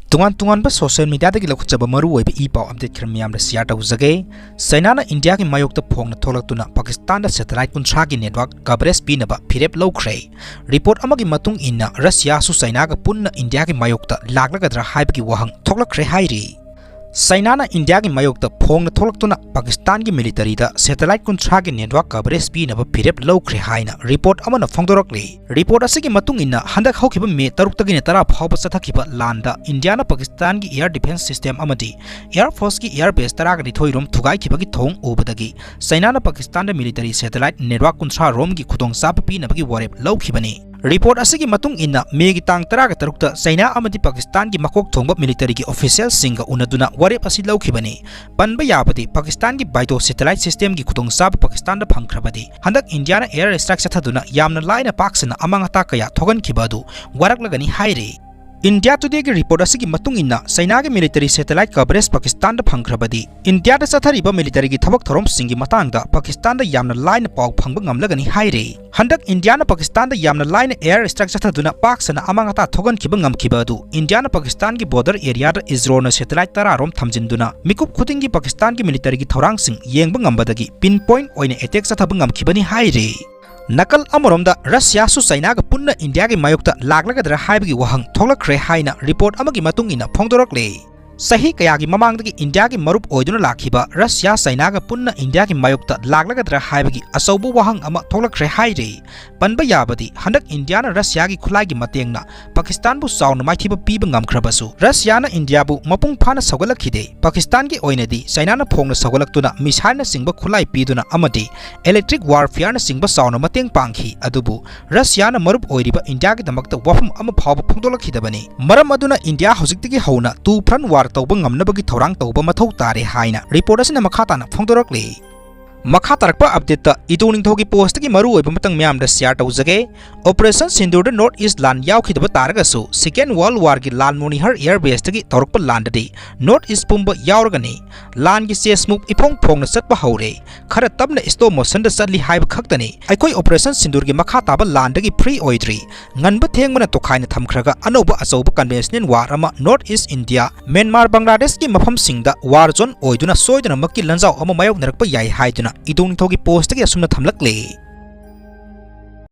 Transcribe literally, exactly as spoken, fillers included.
ꯇꯣꯉꯥꯟ ꯇꯣꯉꯥꯟꯕ social mediaꯗꯒꯤ ꯂꯧꯈꯠꯆꯕ ꯃꯔꯨꯑꯣꯏꯕ ꯏ ꯄꯥꯎ update ꯈꯔ ꯃꯌꯥꯝꯗ share ꯇꯧꯖꯒꯦ꯫ ꯆꯥꯏꯅꯥꯅ ꯏꯟꯗꯤꯌꯥꯒꯤ ꯃꯥꯌꯣꯛꯇ ꯐꯣꯡꯅ ꯊꯣꯛꯂꯛꯇꯨꯅ ꯄꯥꯀꯤꯁꯇꯥꯟꯗ satellite ꯀꯨꯟꯊ꯭ꯔꯥꯒꯤ network coverage ꯄꯤꯅꯕ ꯐꯤꯔꯦꯞ ꯂꯧꯈ꯭ꯔꯦ꯫ Report ꯑꯃꯒꯤ ꯃꯇꯨꯡ ꯏꯟꯅ ꯔꯁꯤꯌꯥꯁꯨ ꯆꯥꯏꯅꯥꯒ ꯄꯨꯟꯅ ꯏꯟꯗꯤꯌꯥꯒꯤ ꯃꯥꯌꯣꯛꯇ ꯂꯥꯛꯂꯒꯗ꯭ꯔꯥ ꯍꯥꯏꯕꯒꯤ ꯋꯥꯍꯪ ꯊꯣꯛꯂꯛꯈ꯭ꯔꯦ ꯍꯥꯏꯔꯤ꯫ ꯆꯥꯏꯅꯥꯅ ꯏꯟꯗꯤꯌꯥꯒꯤ ꯃꯥꯌꯣꯛꯇ ꯐꯣꯡꯅ ꯊꯣꯛꯂꯛꯇꯨꯅ ꯄꯥꯀꯤꯁꯇꯥꯟꯒꯤ militaryꯗ satellite ꯀꯨꯟꯊ꯭ꯔꯥꯒꯤ network coverage ꯄꯤꯅꯕ ꯐꯤꯔꯦꯞ ꯂꯧꯈ꯭ꯔꯦ ꯍꯥꯏꯅ report ꯑꯃꯅ ꯐꯣꯡꯗꯣꯔꯛꯂꯤ꯫ Report ꯑꯁꯤꯒꯤ ꯃꯇꯨꯡ ꯏꯟꯅ ꯍꯟꯗꯛ ꯍꯧꯈꯤꯕ May ꯇꯔꯨꯛꯇꯒꯤꯅ ꯇꯔꯥ ꯐꯥꯎꯕ ꯆꯠꯊꯈꯤꯕ ꯂꯥꯟꯗ ꯏꯟꯗꯤꯌꯥꯅ ꯄꯥꯀꯤꯁꯇꯥꯟꯒꯤ air defence system ꯑꯃꯗꯤ air forceꯀꯤ air base ꯇꯔꯥꯒ ꯅꯤꯊꯣꯏ ꯔꯣꯝ ꯊꯨꯒꯥꯏꯈꯤꯕꯒꯤ ꯊꯧꯑꯣꯡ ꯎꯕꯗꯒꯤ ꯆꯥꯏꯅꯥꯅ ꯄꯥꯀꯤꯁꯇꯥꯟꯗ military satellite network ꯀꯨꯟꯊ꯭ꯔꯥ ꯔꯣꯝꯒꯤ ꯈꯨꯗꯣꯡꯆꯥꯕ ꯄꯤꯅꯕꯒꯤ ꯋꯥꯔꯦꯞ ꯂꯧꯈꯤꯕꯅꯤ꯫ Report ꯑꯁꯤꯒꯤ ꯃꯇꯨꯡ ꯏꯟꯅ Mayꯒꯤ ꯇꯥꯡ ꯇꯔꯥꯒ ꯇꯔꯨꯛꯇ ꯆꯥꯏꯅꯥ ꯑꯃꯗꯤ ꯄꯥꯀꯤꯁꯇꯥꯟꯒꯤ ꯃꯀꯣꯛ ꯊꯣꯡꯕ militaryꯒꯤ officialꯁꯤꯡꯒ ꯎꯅꯗꯨꯅ ꯋꯥꯔꯦꯞ ꯑꯁꯤ ꯂꯧꯈꯤꯕꯅꯤ꯫ ꯄꯟꯕ ꯌꯥꯕꯗꯤ ꯄꯥꯀꯤꯁꯇꯥꯟꯒꯤ ꯕꯥꯏꯗꯣ satellite systemꯒꯤ ꯈꯨꯗꯣꯡꯆꯥꯕ ꯄꯥꯀꯤꯁꯇꯥꯟꯗ ꯐꯪꯈ꯭ꯔꯕꯗꯤ ꯍꯟꯗꯛ ꯏꯟꯗꯤꯌꯥꯅ air strike ꯆꯠꯊꯗꯨꯅ ꯌꯥꯝꯅ ꯂꯥꯏꯅ ꯄꯥꯛ ꯁꯟꯅ ꯑꯃꯥꯡ ꯑꯇꯥ ꯀꯌꯥ ꯊꯣꯛꯍꯟꯈꯤꯕ ꯑꯗꯨ ꯋꯥꯔꯛꯂꯒꯅꯤ ꯍꯥꯏꯔꯤ꯫ India Todayꯒꯤ report ꯑꯁꯤꯒꯤ ꯃꯇꯨꯡ ꯏꯟꯅ ꯆꯥꯏꯅꯥꯒꯤ military satellite coverage ꯄꯥꯀꯤꯁꯇꯥꯟꯗ ꯐꯪꯈ꯭ꯔꯕꯗꯤ ꯏꯟꯗꯤꯌꯥꯗ ꯆꯠꯊꯔꯤꯕ militaryꯒꯤ ꯊꯕꯛ ꯊꯧꯔꯝꯁꯤꯡꯒꯤ ꯃꯇꯥꯡꯗ ꯄꯥꯀꯤꯁꯇꯥꯟꯗ ꯌꯥꯝꯅ ꯂꯥꯏꯅ ꯄꯥꯎ ꯐꯪꯕ ꯉꯝꯂꯒꯅꯤ ꯍꯥꯏꯔꯤ꯫ ꯍꯟꯗꯛ ꯏꯟꯗꯤꯌꯥꯅ ꯄꯥꯀꯤꯁꯇꯥꯟꯗ ꯌꯥꯝꯅ ꯂꯥꯏꯅ air strike ꯆꯠꯊꯗꯨꯅ ꯄꯥꯛ ꯁꯟꯅ ꯑꯃꯥꯡ ꯑꯇꯥ ꯊꯣꯛꯍꯟꯈꯤꯕ ꯉꯝꯈꯤꯕ ꯑꯗꯨ ꯏꯟꯗꯤꯌꯥꯅ ꯄꯥꯀꯤꯁꯇꯥꯟꯒꯤ border areaꯗ ISROꯅ satellite ꯇꯔꯥ ꯔꯣꯝ ꯊꯝꯖꯤꯟꯗꯨꯅ ꯃꯤꯀꯨꯞ ꯈꯨꯗꯤꯡꯒꯤ ꯄꯥꯀꯤꯁꯇꯥꯟꯒꯤ militaryꯒꯤ ꯊꯧꯔꯥꯡꯁꯤꯡ ꯌꯦꯡꯕ ꯉꯝꯕꯗꯒꯤ pinpoint ꯑꯣꯏꯅ attack ꯆꯠꯊꯕ ꯉꯝꯈꯤꯕꯅꯤ ꯍꯥꯏꯔꯤ꯫ ꯅꯥꯀꯜ ꯑꯃꯔꯣꯝꯗ ꯔꯁꯤꯌꯥꯁꯨ ꯆꯥꯏꯅꯥꯒ ꯄꯨꯟꯅ ꯏꯟꯗꯤꯌꯥꯒꯤ ꯃꯥꯌꯣꯛꯇ ꯂꯥꯛꯂꯒꯗ꯭ꯔꯥ ꯍꯥꯏꯕꯒꯤ ꯋꯥꯍꯪ ꯊꯣꯛꯂꯛꯈ꯭ꯔꯦ ꯍꯥꯏꯅ report ꯑꯃꯒꯤ ꯃꯇꯨꯡ ꯏꯟꯅ ꯐꯣꯡꯗꯣꯔꯛꯂꯤ꯫ ꯆꯍꯤ ꯀꯌꯥꯒꯤ ꯃꯃꯥꯡꯗꯒꯤ ꯏꯟꯗꯤꯌꯥꯒꯤ ꯃꯔꯨꯞ ꯑꯣꯏꯗꯨꯅ ꯂꯥꯛꯈꯤꯕ ꯔꯁꯤꯌꯥ ꯆꯥꯏꯅꯥꯒ ꯄꯨꯟꯅ ꯏꯟꯗꯤꯌꯥꯒꯤ ꯃꯥꯌꯣꯛꯇ ꯂꯥꯛꯂꯒꯗ꯭ꯔꯥ ꯍꯥꯏꯕꯒꯤ ꯑꯆꯧꯕ ꯋꯥꯍꯪ ꯑꯃ ꯊꯣꯛꯂꯛꯈ꯭ꯔꯦ ꯍꯥꯏꯔꯤ꯫ ꯄꯟꯕ ꯌꯥꯕꯗꯤ ꯍꯟꯗꯛ ꯏꯟꯗꯤꯌꯥꯅ ꯔꯁꯤꯌꯥꯒꯤ ꯈꯨꯠꯂꯥꯏꯒꯤ ꯃꯇꯦꯡꯅ ꯄꯥꯀꯤꯁꯇꯥꯟꯕꯨ ꯆꯥꯎꯅ ꯃꯥꯏꯊꯤꯕ ꯄꯤꯕ ꯉꯝꯈ꯭ꯔꯕꯁꯨ ꯔꯁꯤꯌꯥꯅ ꯏꯟꯗꯤꯌꯥꯕꯨ ꯃꯄꯨꯡ ꯐꯥꯅ ꯁꯧꯒꯠꯂꯛꯈꯤꯗꯦ꯫ ꯄꯥꯀꯤꯁꯇꯥꯟꯒꯤ ꯑꯣꯏꯅꯗꯤ ꯆꯥꯏꯅꯥꯅ ꯐꯣꯡꯅ ꯁꯧꯒꯠꯂꯛꯇꯨꯅ missileꯅꯆꯤꯡꯕ ꯈꯨꯠꯂꯥꯏ ꯄꯤꯗꯨꯅ ꯑꯃꯗꯤ electric warfareꯅꯆꯤꯡꯕ ꯆꯥꯎꯅ ꯃꯇꯦꯡ ꯄꯥꯡꯈꯤ, ꯑꯗꯨꯕꯨ ꯔꯁꯤꯌꯥꯅ ꯃꯔꯨꯞ ꯑꯣꯏꯔꯤꯕ ꯏꯟꯗꯤꯌꯥꯒꯤꯗꯃꯛꯇ ꯋꯥꯐꯝ ꯑꯃ ꯐꯥꯎꯕ ꯐꯣꯡꯗꯣꯛꯂꯛꯈꯤꯗꯕꯅꯤ꯫ ꯃꯔꯝ ꯑꯗꯨꯅ ꯏꯟꯗꯤꯌꯥ ꯍꯧꯖꯤꯛꯇꯒꯤ ꯍꯧꯅ two front war ꯇꯧꯕ ꯉꯝꯅꯕꯒꯤ ꯊꯧꯔꯥꯡ ꯇꯧꯕ ꯃꯊꯧ ꯇꯥꯔꯦ ꯍꯥꯏꯅ report ꯑꯁꯤꯅ ꯃꯈꯥ ꯇꯥꯅ ꯐꯣꯡꯗꯣꯔꯛꯂꯤ꯫ ꯃꯈꯥ ꯇꯥꯔꯛꯄ ꯑꯞꯗꯦꯠꯇ ꯏꯗꯨ ꯅꯤꯡꯊꯧꯒꯤ ꯄꯣꯁꯇꯒꯤ ꯃꯔꯨ ꯑꯣꯏꯕ ꯃꯇꯥꯡ ꯃꯌꯥꯝꯗ ꯁꯤꯌꯥꯔ ꯇꯧꯖꯒꯦ꯫ ꯑꯣꯄꯔꯦꯁꯟ ꯁꯤꯟꯗꯨꯔꯗ ꯅꯣꯔꯠ ꯏꯁ ꯂꯥꯟ ꯌꯥꯎꯈꯤꯗꯕ ꯇꯥꯔꯒꯁꯨ, ꯁꯦꯀꯦꯟ ꯋꯥꯔꯜ ꯋꯥꯔꯒꯤ ꯂꯥꯟ ꯃꯣꯅꯤꯍꯔ ꯑꯦꯌꯔ ꯕꯦꯁꯇꯒꯤ ꯇꯧꯔꯛꯄ ꯂꯥꯟꯗꯗꯤ ꯅꯣꯔꯠ ꯏꯁ ꯄꯨꯝꯕ ꯌꯥꯎꯔꯒꯅꯤ꯫ ꯂꯥꯟꯒꯤ ꯆꯦꯁ ꯃꯨꯚ ꯏꯐꯣꯡ ꯐꯣꯡꯅ ꯆꯠꯄ ꯍꯧꯔꯦ꯫ ꯈꯔ ꯇꯞꯅ ꯁ꯭ꯂꯣ ꯃꯣꯁꯟꯗ ꯆꯠꯂꯤ ꯍꯥꯏꯕ ꯈꯛꯇꯅꯤ꯫ ꯑꯩꯈꯣꯏ ꯑꯣꯄꯔꯦꯁꯟ ꯁꯤꯟꯗꯨꯔꯒꯤ ꯃꯈꯥ ꯇꯥꯕ ꯂꯥꯟꯗꯒꯤ ꯐ꯭ꯔꯤ ꯑꯣꯏꯗ꯭ꯔꯤ꯫ ꯉꯟꯕ ꯊꯦꯡꯕꯅ ꯇꯣꯈꯥꯏꯅ ꯊꯝꯈ꯭ꯔꯒ ꯑꯅꯧꯕ ꯑꯆꯧꯕ ꯀꯟꯚꯦꯟꯁꯅꯦꯜ ꯋꯥꯔ ꯑꯃ ꯅꯣꯔꯠ ꯏꯁ ꯏꯟꯗꯤꯌꯥ, ꯃ꯭ꯌꯥꯟꯃꯥꯔ, ꯕꯪꯒ꯭ꯂꯥꯗꯦꯁꯀꯤ ꯃꯐꯝꯁꯤꯡꯗ ꯋꯥꯔ ꯖꯣꯟ ꯑꯣꯏꯗꯨꯅ ꯁꯣꯏꯗꯅꯃꯛꯀꯤ ꯂꯥꯟꯖꯥꯎ ꯑꯃ ꯃꯥꯌꯣꯛꯅꯔꯛꯄ ꯌꯥꯏ ꯍꯥꯏꯗꯨꯅ ꯏꯗꯨ ꯅꯤꯡꯊꯧꯒꯤ ꯄꯣꯁꯇꯒꯤ ꯑꯁꯨꯝꯅ ꯊꯝꯂꯛꯂꯤ꯫